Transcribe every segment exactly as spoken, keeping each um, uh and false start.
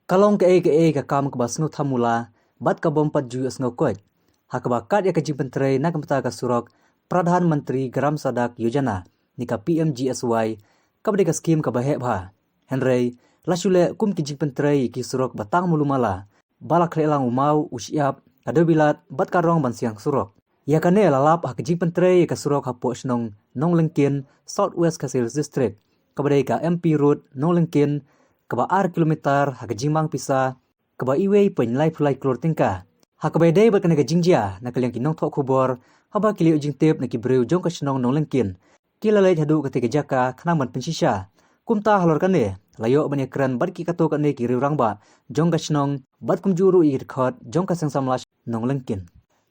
Ka long kaei kaei ka kam kaba sngewthuh mula bad ka bym pat ju ïohsngew koit, ha kaba kat ïa ka jingpyntrei na ka bynta ka surok Pradhan Mantri Gram Sadak Yojana ne ka P M G S Y, kaba dei ka skhim kaba heh bha. Hynrei la shu leh kum ki jingpyntrei ïa ki surok ba tang malu mala, ba la khleh lang u maw, u shyiap, ka dewbilat bad ka rong ban siang surok. Ïa kane la lap ha ka jingpyntrei ïa ka surok hapoh shnong Nonglyngkin, South West Khasi Hills District, kaba dei ka M P Road Nonglyngkin, kaba ar kilometer ha ka jingmang pisa kaba iwei point lai phew lai klur tyngka. Ha kaba ïadei bad kane ka jingjia, na ka liang ki nongthoh khubor, haba ki la ïoh jingtip na ki briew jong ka shnong Nonglyngkin, ki la leit haduh katei ka jaka khnang ban pynshisha. Kumta halor kane la ïoh ban ïakren bad ki katto katne ki riew rangbah jong ka shnong bad kumjuh ruh ïa ki dkhot jong ka seng samla Nonglyngkin.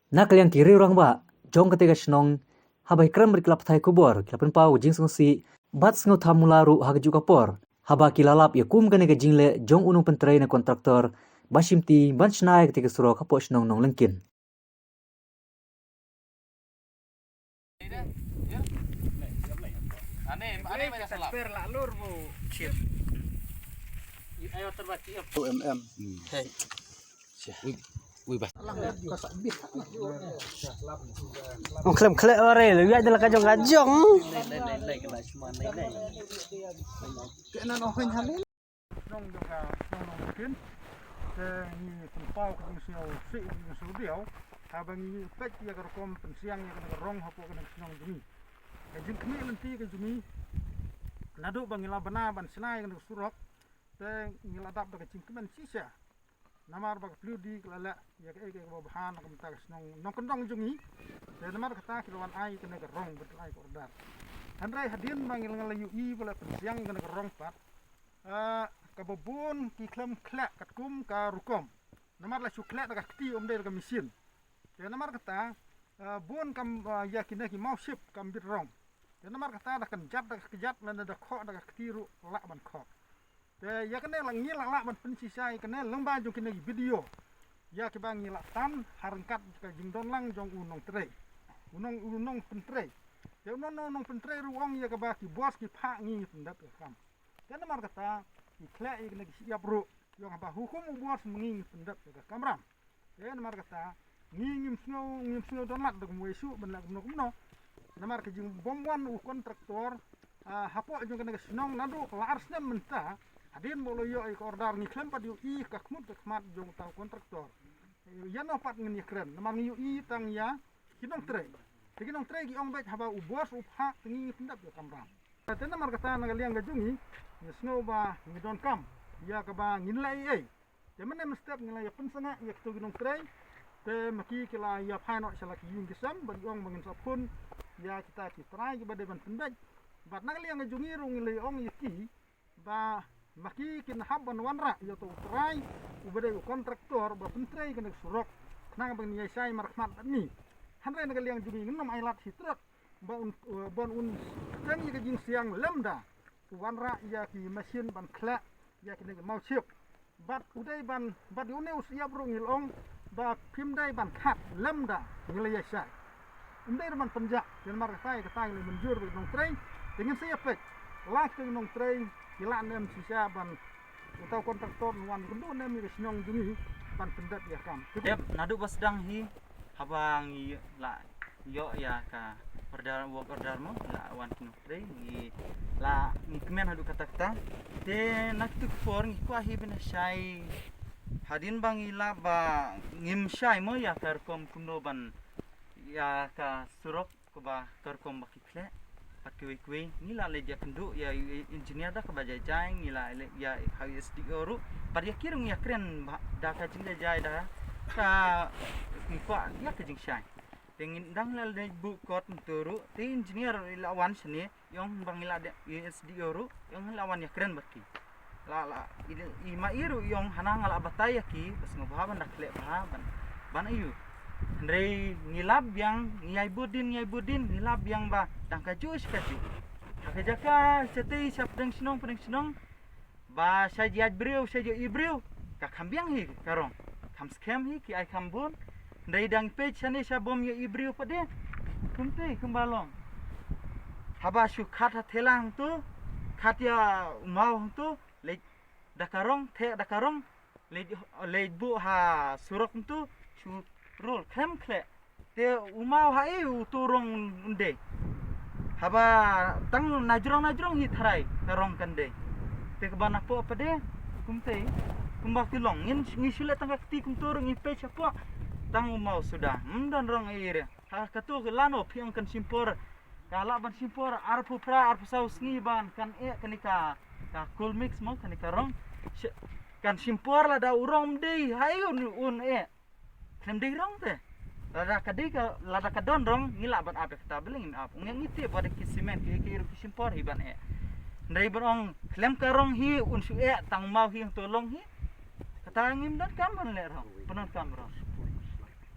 Na ka liang ki riew rangbah jong katei ka shnong, haba ïakren bad ki lad pathai khubor, ki la pynpaw ka jingsngewsih bad sngewthuh mula ruh ha kajuh ka por, haba ki la lap ïa kum kane ka jingleh jong u nongpyntrei ne kontraktor ba shimti ban shna ïa katei ka surok hapoh shnong Nonglyngkin. Ong khlem khleh ore, lu ïa jala ka jong ka jong. Shnong jong ka shnong Nonglyngkin. Te ngi pynpaw ka jingsngew sih, ka jingsngew diaw, haba ngi peit ïa ka rukom pynsiang ïa ka rong hapoh ka shnong jong ngi. Ka jingkhmih lynti ka jong ngi, naduh ba ngi la bna ban shna ïa ka surok, te ngi la dap da ka jingkmen shisha. Namar ba ka P W D ka la leh ïa kaei kaei kaba bha na ka bynta ka shnong nongkyndong jong ngi. Te namar kata ki la wan ai kane ka rong, bad ai ka order. Hynrei hadien ba ngi la ïohi ba la pynsiang kane ka rong pat, ah, kaba bun ki khlem khleh katkum ka rukom. Namar la shu khleh da ka kti, ym dei da ka machine. Te namar kata, ah, bun kam, ah, ïa kine ki maw ship kam bit rong. Te namar kata da ka kjat da ka kjat lane da khoh da ka kti ruh lah ban khoh. Te ïa kane la ngi la lah ban pynshisha ïa kane lyngba jong kine ki video, ïa kiba ngi la tan ha ryngkat ka jingdon lang jong u nongtrei, u nong, u nongpyntrei. Te u nong, nong, nongpyntrei ruh u ong ïa kaba ki boss ki phah ngi, ngi pyndep ïa ka kam. Te namar kata ki khleh ïa kine ki shyiap ruh, ki ong haba hukum u boss ma ngi, ngi pyndep ïa ka kamram. Te namar kata ngi ngim sngew, ngim sngew don lad da kumwei shuh ban leh kumno kumno. Namar ka jingbym wan u kontraktor, ah, hapoh jong kane ka shnong naduh la ar snem mynta, hadien ba u la ïoh ïa ka order, ngi khlem pat ïohi ka khmut ka khmat jong uta u kontraktor. Ïa no pat ngin ïakren, namar ngi ïohi tang ïa ki nongtrei. Te ki nongtrei ki ong beit haba u boss u phah te ngi, ngi pyndep ïa ka kamram. Te namar kata na ka liang ka jong ngi, ngi sngew ba ngi donkam ïa kaba ngin leh ei ei. Te mynne mynstep ngi la ïa pynsangeh ïa kito ki nongtrei. Te ma ki ki la ïa phai noh sha la ki ïing ki sem, bad ki ong ba ngin sa phone ïa kita ki trai kiba dei ban pynbeit. Bad na ka liang ka jong ngi ruh ngi la ïa ong ïa ki ba ma ki kin hap ban wanrah ïa uto u trai uba dei u kontraktor ba pyntrei kane ka surok, khnang ba ngin ïa shai markhmat bad ngi. Hynrei na ka liang jong ngi ngin ym ailad hi trot ba un, eh, ban un kren ïa ka jingsiang lymda u wanrah ïa ki machine ban khleh ïa kine ki maw ship. Bad u dei ban, bad ïa une u shyiap ruh ngi la ong ba phim dei ban khat lymda ngi la ïa shai. Ym dei ruh ban pynjah, te namar kata ïa kata ngi la mynjur bad ki nongtrei. Te ngin sa ïa peit la kito ki nongtrei ki lah ne em shisha ban uta u kontraktor un wan kynduh ne em ïa ka shnong jong ngi ban pyndep ïa ka kam. Yep, naduh ba sdang hi, haba ngi la ïoh ïa ka order, work order mo, la wan ki nongtrei, ngi la, ngi kmen haduh katta katta. Te na kito ki por ngi kwah hi ban shai, hadien ba ngi la, ba ngim shai mo ïa ka rukom kumno ban ïa ka surok kaba ka rukom ba ki khleh. Bad kiwei kiwei ngi la leit ïakynduh ïa u engineer da kaba jai jai, ngi la leit ïa ha u S D O ruh. Bad ïa ki ruh ngi ïakren ba da ka jingjai jai da ka, ngi kwah ïa ka jingshai. Te ngin dang la leit buh kot ntu ruh, te engineer ruh i la wan shane, i ong ba ngi la dei, u S D O ruh i ong la wan ïakren bad ki. La, la, i, i ma i ruh i ong hana nga la batai ïa ki, bad sngewbha ban da khleh bha ban, ban aiu. Hynrei ngi la biang, ngi ïai bud dien, ngi ïai bud dien, ngi la biang ba dang kajuh shi kajuh. Ha ka jaka shatei sha pdeng shnong, pdeng shnong, ba sha ïaid briew, sha ïohi briew, ka kham biang hi ka rong. Kham skhem hi, ki ai kham bun. Hynrei dang peit shane sha bym ïohi briew pat de. Kumtei kumba long. Haba shu khat ha thela hangtu, khat ïa u maw hangtu, leit da ka rong, theh da ka rong, Leit, leit buh ha surok ntu, shu rul khlem khleh. Te u maw ha i u tu rong ndei. Haba tang na jrong na jrong hi tharai ka rong kan dei. Te kaba na poh pade kumtei. Kumba ki long ngin ngi shu leh tang ka kti kumtu rong ngi peit shapoh. Tang u maw suda. Ym don rong i re. Ha katu ka lano phi ong kan shim por. Ka lah ban shim por arphew phra arphew saw sngi ban kan eh kane ka, ka cool mix mo kane ka rong. Shi-, kan shim por lada u rong ym dei ha i un, un eh. Khlem dei rong te. Lada ka dei ka, lada ka don rong ngi lah ban ap ïa kata, balei ngim ap. Ngi, ngi tip ba da ki cement ki, ki ruh ki shim por hi ban eh. Hynrei ban ong khlem ka rong hi un shu eh tang maw hi hangto long hi. Kata ngim donkam ban leh rong, pyndonkam rong.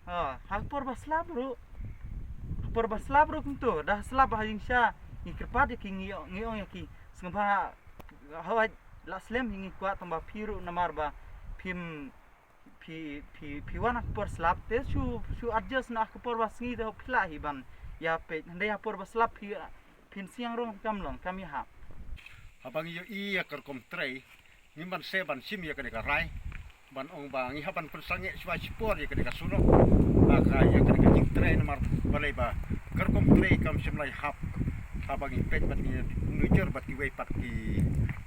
Ha, ha ka por ba slap ruh. Ha ka por ba slap ruh kumto, da slap ha jingshisha ngi kyrpad ïa ki, ngi, ngi ong ïa ki. Sngewbha hawai la slem hi ngi kwah tang ba phi ruh namar ba phim phi, phi, phi wan ha ka por slap te shu, shu adjust na ka por ba sngi te hok phi lah hi ban ïa peit. Hynrei ha por ba slap phi, phin siang rong kam long, kam ïahap. Haba ngi ïohi ïa ka rukom trei, ngim banse ban shim ïa kane ka rai. Ban ong ba ngi hap ban pynsangeh shuwa shipor ïa kane ka surok. Ba ka ïa kane ka jingtrei namar balei ba ka rukom trei kam shym la ïahap. Haba ngi peit bad ngi nujor bad kiwei pat ki,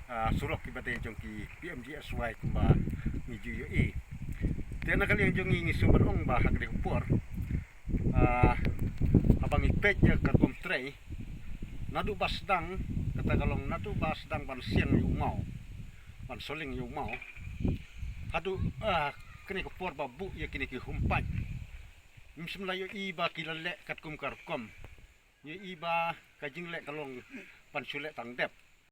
ah, surok kiba dei jong ki P M G S Y kumba ngi ju ïohi. Te na ka liang jong ngi ngi shu ban ong ba ha kane ka por, ah, haba ngi peit ïa ka rukom trei, naduh ba sdang, kata ka long naduh ba sdang ban siang ïa u maw, ban soling ïa u maw, haduh, ah, kane ka por ba buh ïa kine ki humpait. Ngim shym la ïohi ba ki la leh katkum ka rukom. Ïohi ba ka jingleh ka long ban shu leh tang dep.